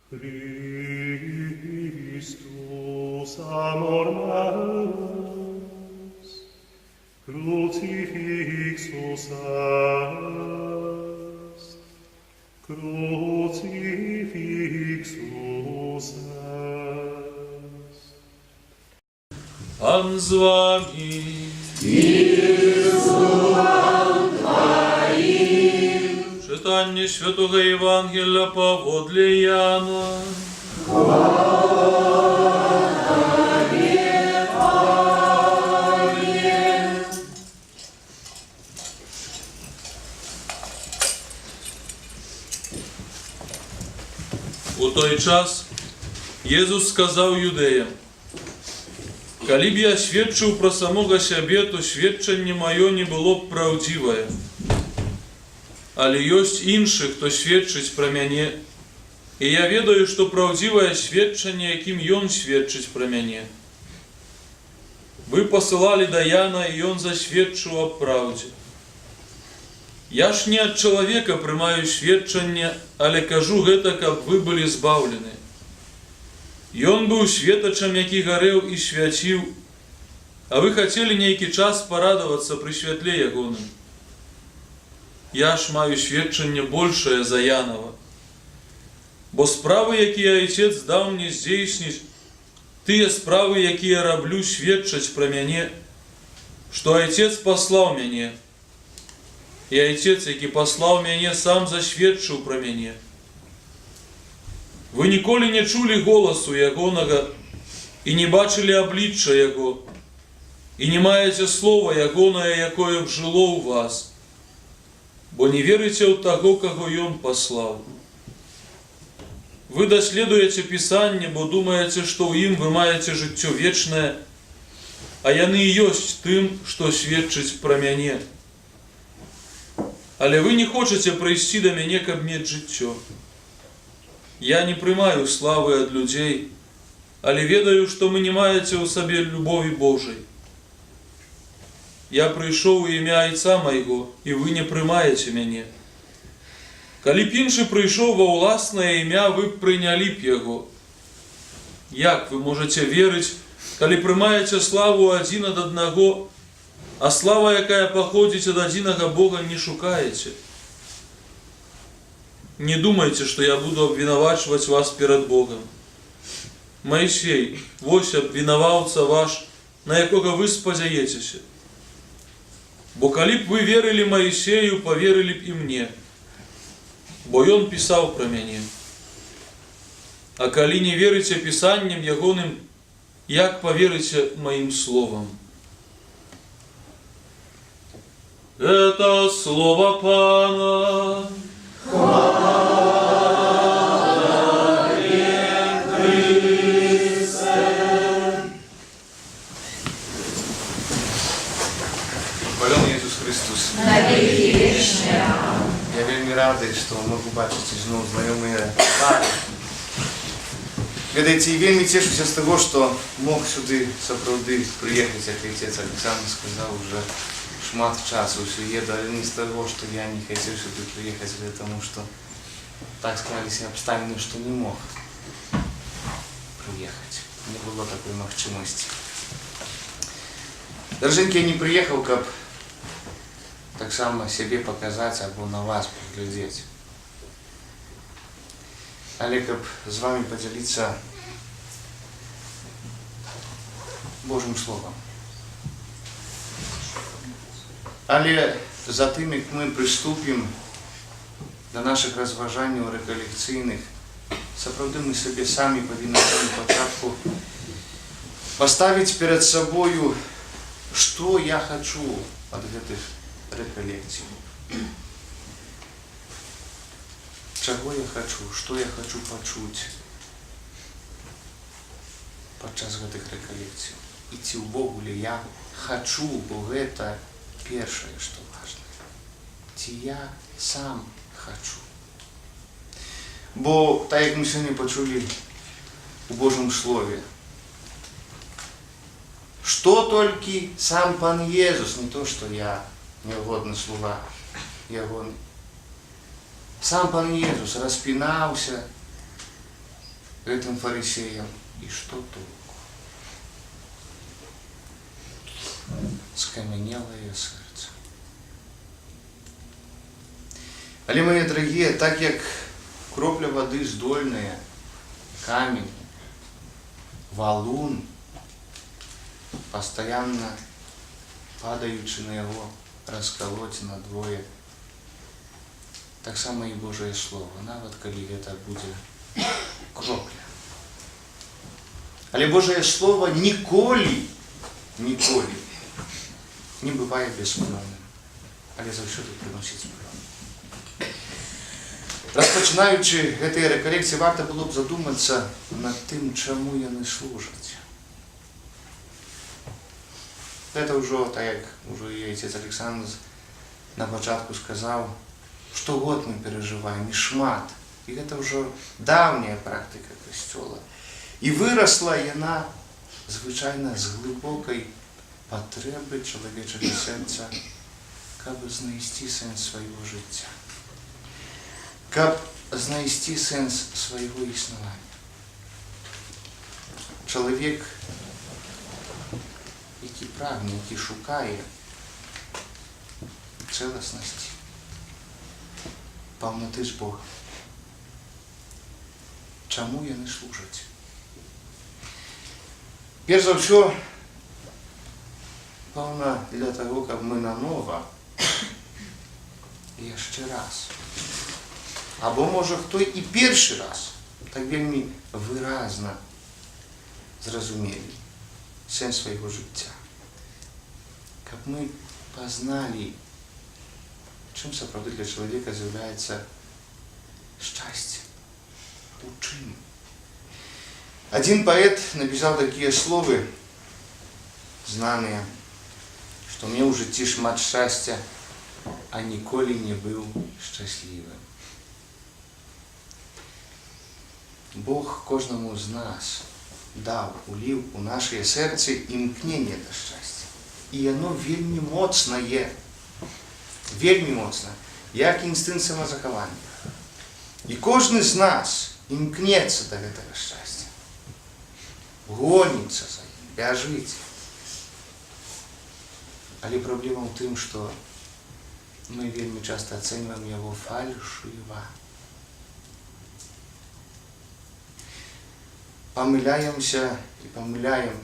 Christus amor meus, crucifixus est, crucifixus est. Пан з вамі. Чытанне святога Евангелля паводле Яна. У той час Езус сказаў юдэям: «Калі б я сведчыў пра самога сябе, то сведчанне маё не было б праўдзівае. Але ёсць іншы, хто сведчыць пра мяне, і я ведаю, што праўдзівае сведчанне, якім ён сведчыць пра мяне. Вы пасылалі да Яна, і ён засведчыў аб праўдзе. Я ж не ад чалавека прымаю сведчанне, але кажу гэта, каб вы былі збаўлены. Ён быў светачам, які гарэў і свяціў, а вы хацелі нейкі час парадавацца пры святле ягоным. Я ж маю сведчанне большае за Янава. Бо справы, якія Айцец даў мне здзейсніць, тыя справы, якія раблю, сведчаць пра мяне, што Айцец паслаў мяне. І Айцец, які паслаў мяне, сам засведчыў пра мяне. Вы ніколі не чулі голасу ягонага і не бачылі аблічча яго, і не маеце слова ягонае, якое б жыло ў вас, бо не верыце ў таго, каго ён паслаў. Вы даследуеце Пісанне, бо думаеце, што ў ім вы маеце жыццё вечнае, а яны і ёсць тым, што сведчыць пра мяне. Але вы не хочаце прыйсці да мяне, каб мець жыццё. Я не прымаю славы ад людзей, але ведаю, што вы не маеце ў сабе любові Божай. Я прыйшоў у імя Айца майго, і вы не прымаеце мяне. Калі б іншы прыйшоў ва ўласнае імя, вы б прынялі б яго. Як вы можаце верыць, калі прымаеце славу адзін ад аднаго, а слава, якая паходзіць ад адзінага Бога, не шукаеце? Не думайце, што я буду абвінавачваць вас перад Богам. Майсей, вось абвінаваўца ваш, на якога вы спадзяецеся. Бо калі б вы верылі Майсею, паверылі б і мне, бо ён пісаў пра мяне. А калі не верыце пісанням ягоным, як паверыце маім словам? Гэта слова Пана. Хвалёны Езус Хрыстус. Навекі вечныя. Я вельмі рады, што магу бачыць зноў знаёмыя твары. Ведаеце, і вельмі цешуся з таго, што мог сюды сапраўды прыехаць, як айцец Александр сказаў, уже шмат часу ўсё еду, але не з таго, што я не хацеў сюды прыехаць, але таму, што так склаліся абставіны, што не мог прыехаць. Не было такой магчымасці. Даражэнькі, я не прыехаў, каб таксама сябе паказаць або на вас паглядзець. Але каб з вами падзяліцца Божым словам. Але за тым, як мы прыступім да нашых разважанняў рэкалекцыйных, сапраўды мы сабе самі павінны на самым пачатку паставіць перад сабою, што я хачу ад гэтых рэкалекцый. Чаго я хачу, што я хачу пачуць падчас гэтых рэкалекцый. І ці ўвогуле я хачу, бо гэта першае, што важна. Ці я сам хачу. Бо так як мы сёння пачулі у Божым слове, што толькі сам пан Езус, не то, што я нягодны слуга ягоны. Сам пан Езус распінаўся гэтым фарысеям, і што толку? Скамянелае сэрца. Але, мае дарагія, так як кропля вады здольная камень, валун, пастаянна падаючы на яго, раскалоць надвое, таксама і Божае Слово, нават калі гэта будзе кропля. Але Божае Слово ніколі, ніколі не бывае бесплённым, але заўсёды прыносіць плён. Распачынаючы гэтыя рэкалекцыі, варта было б задумацца над тым, чаму яны служаць. Гэта ўжо, так як ужо і айцец Александр на пачатку сказаў, штогод мы перажываем і шмат. І гэта ўжо даўняя практыка касцёла. І вырасла яна, звычайна, з глыбокай патрэбы чалавечага сэрца, каб знайсці сэнс свайго жыцця, каб знайсці сэнс свайго існавання. Чалавек, які прагне, які шукае цэласнасці, паўнаты з Богам. Чаму яны служаць? Перш за ўсё, пэўна, для таго, каб мы нанова яшчэ раз, або можа хто і першы раз, так вельмі выразна зразумелі сэнс свайго жыцця. Каб мы пазналі, чым сапраўды для чалавека з'яўляецца шчасце. У чым? Адзін паэт напісаў такія словы, знаныя, што меў у жыцці шмат шчасця, а ніколі не быў шчаслівым. Бог кожнаму з нас даў, уліў у нашыя сэрцы імкненне да шчасця. І яно вельмі моцнае, вельмі моцнае, як інстынкт самазахавання. І кожны з нас імкнецца да гэтага шчасця, гоніцца за ім, бяжыць. Але праблема ў тым, што мы вельмі часта ацэньваем яго фальшыва. Памыляемся і памыляем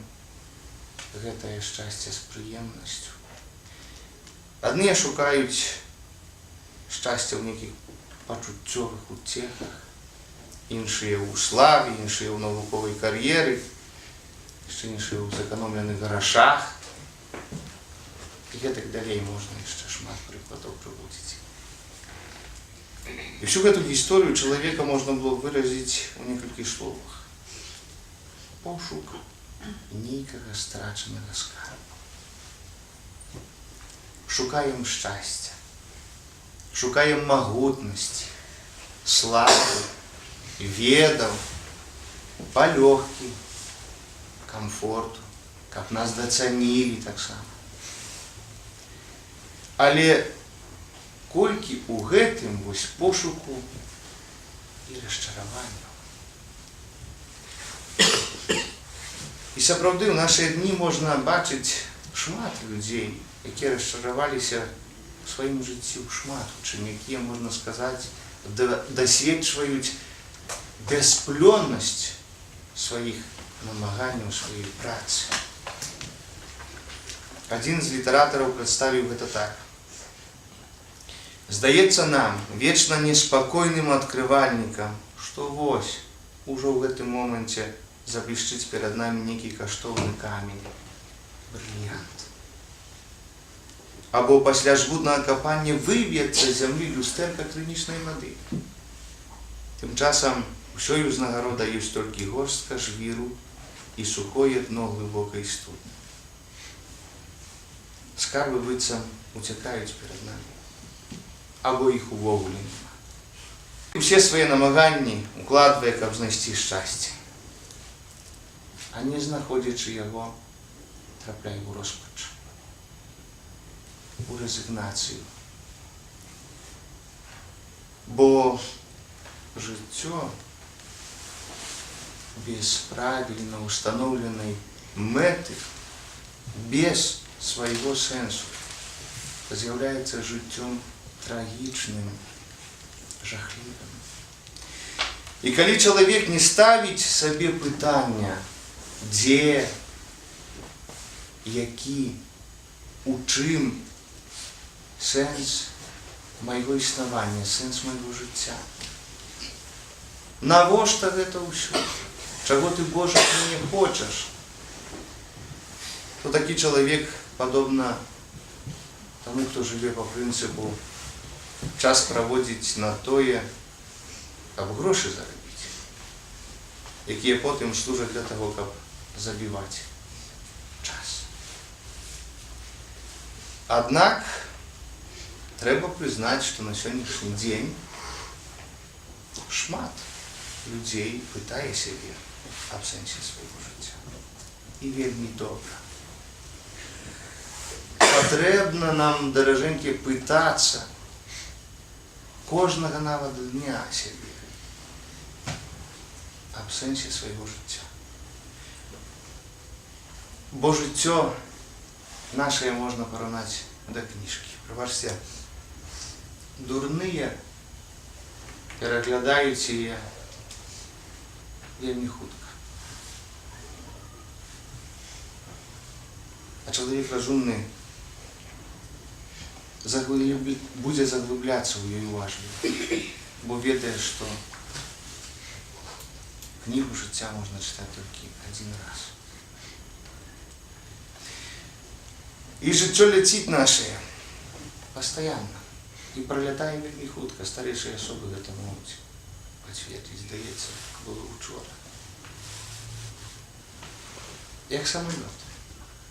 гэтае шчасце з прыемнасцю. Адныя шукаюць шчасця ў нейкіх пачуццёвых уцехах, іншыя ў славе, іншыя ў навуковай кар'еры, яшчэ іншыя ў зэканомленых грашах. І гэтак далей можна яшчэ шмат прыкладаў прыводзіць. І всю гэту гісторыю чалавека можна было выразіць у некалькіх словах. Пошук нейкага страчанага скарбу. Шукаем шчасця, шукаем магутнасці, славы, ведаў, палёгкі, камфорту, каб нас дацанілі таксама. Але колькі ў гэтым вось пошуку і расчараванняў. І сапраўды ў нашыя дні можна бачыць шмат людзей, якія расчараваліся ў сваім жыцці ў шмат у чым, якія, можна сказаць, дасведчваюць бясплённасць сваіх намаганняў, сваёй працы. Адзін з літаратараў прадставіў гэта так. Здаецца нам, вечна неспакойным адкрывальнікам, што вось, ужо ў гэтым моманце заблішчыць перад намі нейкі каштоўны камень, брыльянт. Або пасля жмутнага капання выб'ецца з зямлі люстэрка крынічнай вады. Тым часам усёй узнагарода ёсць толькі горстка жвіру і сухое дно глыбокай студні. Скарбы быццам уцякаюць перад намі, або іх увогуле няма. Усе свае намаганні укладвае, каб знайсці шчасце. А не знаходзячы яго, трапляе ў роспач, у рэзігнацыю. Бо жыццё Без правільна устаноўленай мэты, без свайго сэнсу, з'яўляецца жыццём трагічным, жахлівым. І калі чалавек не ставіць сабе пытання, дзе, які, у чым сэнс майго існавання, сэнс майго жыцця. Навошта гэта ўсё? Чаго ты, Божа, ад мяне хочаш? То такі чалавек, падобна таму, хто жыве па прынцыпу час праводзіць на тое, каб грошы зарабіць, якія потым служаць для таго, каб забіваць час. Аднак трэба прызнаць, што на сённяшні дзень шмат людзей пытае сябе аб сэнсе свайго жыцця. І вельмі добра. Патрэбна нам, даражэнькія, пытацца кожнага нават дня сябе аб сэнсе свайго жыцця. Бо жыццё нашае можна параўнаць да кніжкі. Прабачце, дурныя пераглядаюць яе вельмі хутка. А чалавек разумны будзе заглыбляцца ў ёй уважліва, бо ведае, што кнігу жыцця можна чытаць толькі адзін раз. І жыццё ляціць нашае пастаянна і пралятае вельмі хутка. Старэйшыя асобы гэта могуць пацвердзіць, здаецца, было учора. Як самалёт.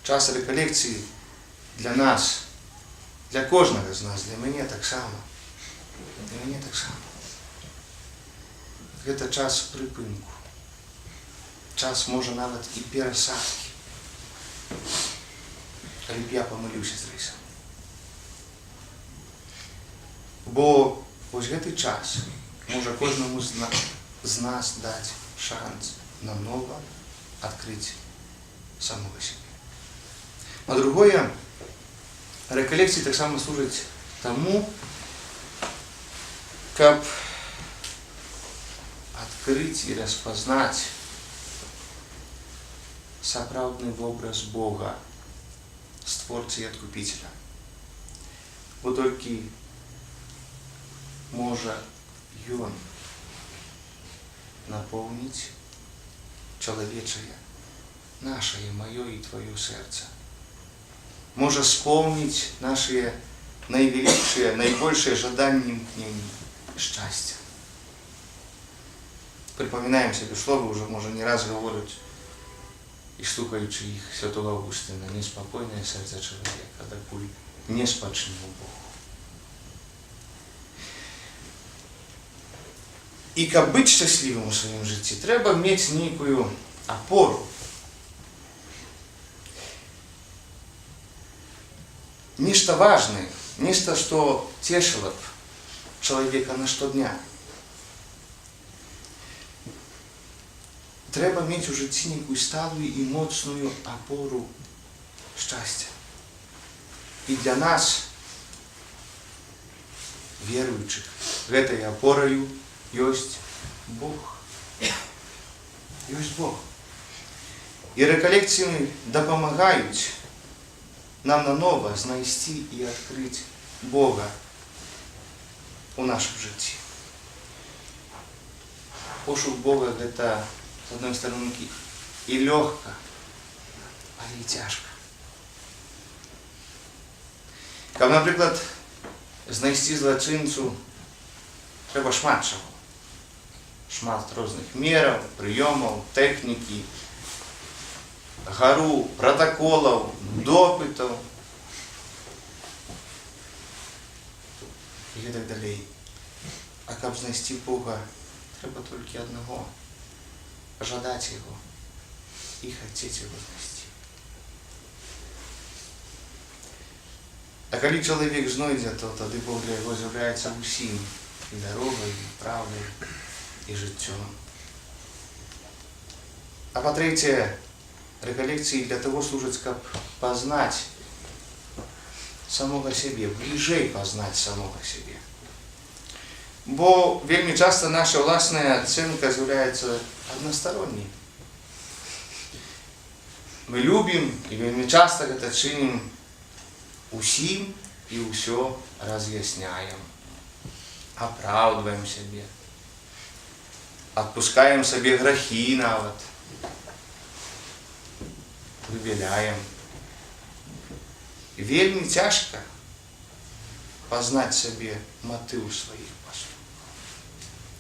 Час рэкалекцыі для нас, для кожнага з нас, для мяне таксама. Для мяне таксама. Гэта час прыпынку. Час, можа, нават і перасадкі. Калі б я памыліўся з рэйсам. Бо вось гэты час можа кожнаму з нас даць шанц нанова адкрыць самога сябе. Па-другое, рэкалекцыі таксама служаць таму, каб адкрыць і распазнаць сапраўдны вобраз Бога, Створцы і Адкупіцеля. Бо толькі можа Ён напоўніць чалавечае, нашае, маё і тваё сэрца. Можа споўніць нашыя найвялікшыя, найбольшыя жаданні, імкненні, шчасця. Прыпамінаем сабе словы, ўжо, можа, не раз гавораць, і слухаючы іх святога Аўгустына: «Неспакойнае сэрца чалавека, дакуль не спачне ў Богу». І каб быць шчаслівым у сваім жыцці, трэба мець нейкую апору. Нешта важнае, нешта, што цешыла б чалавека на штодня. Трэба мець у жыцці нейкую сталую і моцную апору шчасця. І для нас, веруючых, гэтай апораю ёсць Бог. Ёсць Бог. І рэкалекцыі дапамагаюць нам нанова знайсці і адкрыць Бога у нашым жыцці. Пошук Бога гэта, з адной старонкі, і лёгка, але і цяжка. Каб, напрыклад, знайсці злачынцу, трэба шмат чаго. Шмат розных мераў, прыёмаў, тэхнікі, гару пратаколаў, допытаў і гэтак далей. А каб знайсці Бога, трэба толькі аднаго — жадаць яго і хацець яго знайсці. А калі чалавек знойдзе, то тады Бог для яго з'яўляецца ўсім, і дарогай, і праўдай, і жыццём. А па-трэцяе, рэкалекцыі для таго служаць, каб пазнаць самога сябе, бліжэй пазнаць самога сябе. Бо вельмі часта наша ўласная ацэнка з'яўляецца аднастаронняй. Мы любім і вельмі часта гэта чынім, усім і ўсё раз'ясняем, апраўдваем сябе, адпускаем сабе грахі нават, выбяляем. Вельмі цяжка пазнаць сабе матыў сваіх паступкаў.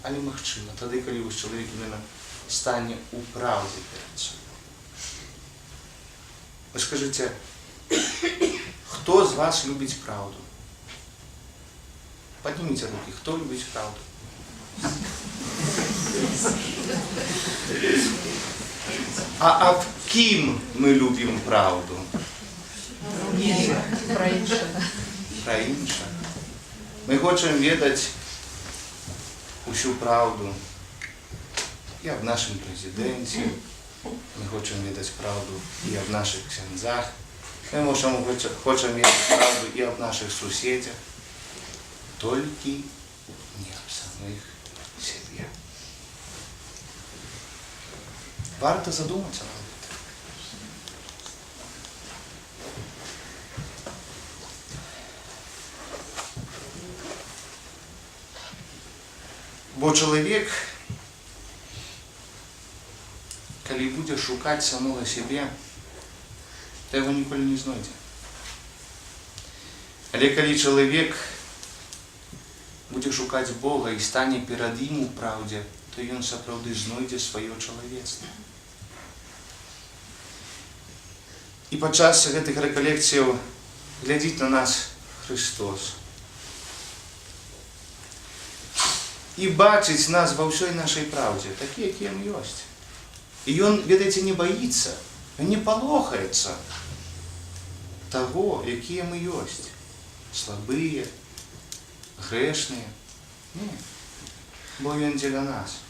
Але магчыма, тады, калі вось чалавек именно стане ў праўдзе перад сабой. Вы скажыце, хто з вас любіць праўду? Поднимите руки, хто любіць праўду? А аб кім мы любім праўду? Пра іншае. Пра іншае. Мы хочам ведаць усю праўду і аб нашым прэзідэнце, мы хочам ведаць праўду і аб нашых ксяндзах, мы хочам ведаць праўду і аб нашых суседзях, толькі не аб самых сябе. Варта задумацца над гэтым. Бо чалавек, калі будзе шукаць самога сябе, то яго ніколі не знойдзе. Але калі чалавек будзе шукаць Бога і стане перад ім у праўдзе, то ён сапраўды знойдзе сваё чалавецтва. І падчас гэтых рэкалекцыяў глядзіць на нас Хрыстос. І бачыць нас ва ўсёй нашай праўдзе, такі, які ён ёсць. І ён, ведаеце, не баіцца, ён не палохаецца таго, якія мы ёсць. Слабыя, грэшныя. Не, бо ён дзеля нас.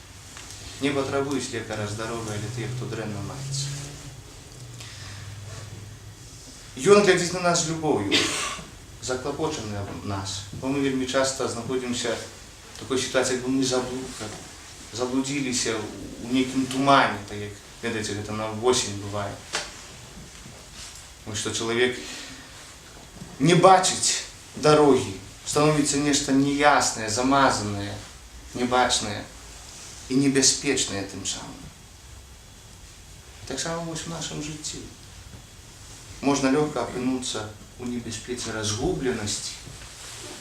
Не патрабуюць лекара здаровыя, але тыя, хто дрэнна маецца. Ён глядзіць на нас з любоўю, заклапочаны аб нас, бо мы вельмі часта знаходзімся в такой сітуацыі, як бы мы заблудзіліся ў нейкім тумане, так як, ведаеце, гэта на восень бывае. Потому што чалавек не бачыць дарогі, становіцца нешта няяснае, замазанае, небачнае і небяспечнае тым самым. Таксама вось у нашым жыцці. Можна лёгка апынуцца ў небяспецы разгубленасці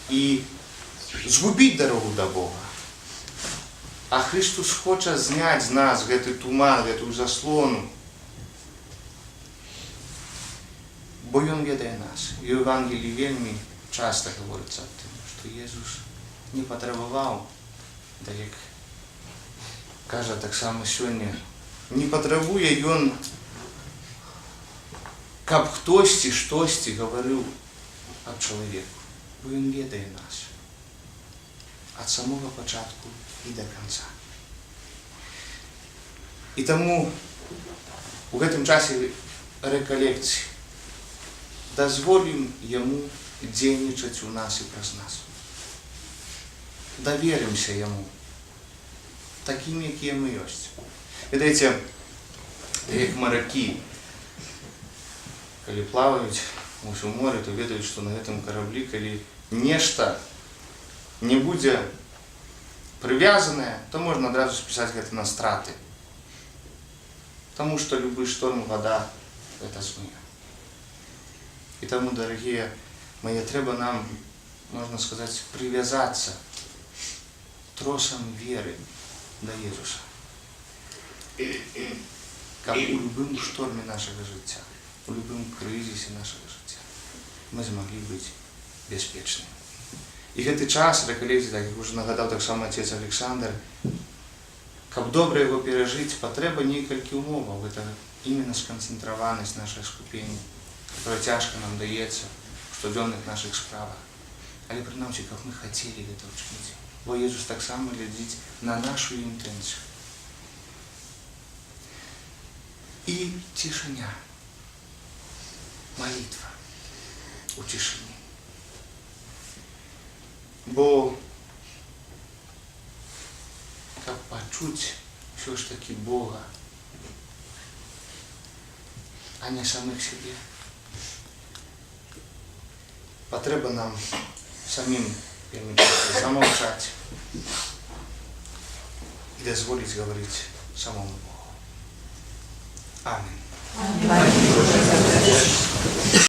і згубіць дарогу да Бога. А Хрыстус хоча зняць з нас гэты туман, гэтую заслону. Бо Ён ведае нас. І ў Евангеліі вельмі часта гаворыцца аб тым, што Езус не патрабаваў, так як кажа таксама сёння, не патрабуе Ён, каб хтосьці штосьці гаварыў аб чалавеку, бо Ён ведае нас ад самога пачатку і да канца. І таму у гэтым часе рэкалекцыі дазволім Яму дзейнічаць у нас і праз нас. Даверымся Яму такім, якія мы ёсць. Ведаеце, як маракі, калі плаваюць у моры, то ведаюць, што на гэтым караблі, калі нешта не будзе прывязанае, то можна адразу спісаць гэта на страты. Таму што любы шторм, вада гэта змые. І таму, дарагія мае, трэба нам, можна сказаць, прывязацца тросам веры да Езуса. Каб у любым шторме нашага жыцця, у любым крызісе нашага жыцця мы змаглі быць бяспечнымі. І гэты час рэкалекцыі, так як ужо нагадаў таксама отец Александр, каб добра яго перажыць, патрэба некалькі умоваў. Гэта именно сканцэнтраванасць, нашае скупенне, которое цяжка нам даецца в штодзённых нашых справах. Але прынамсі, каб мы хацелі гэта ўчыніць. Бо Езус таксама глядзіць на нашу інтэнцыю. І цішыня. Малітва у цішыні. Бо каб пачуць усё ж такі Бога, а не самых сябе, патрэба нам самім вельмі часта замаўчаць і дазволіць гаварыць самому Богу. Амэн. Амэн.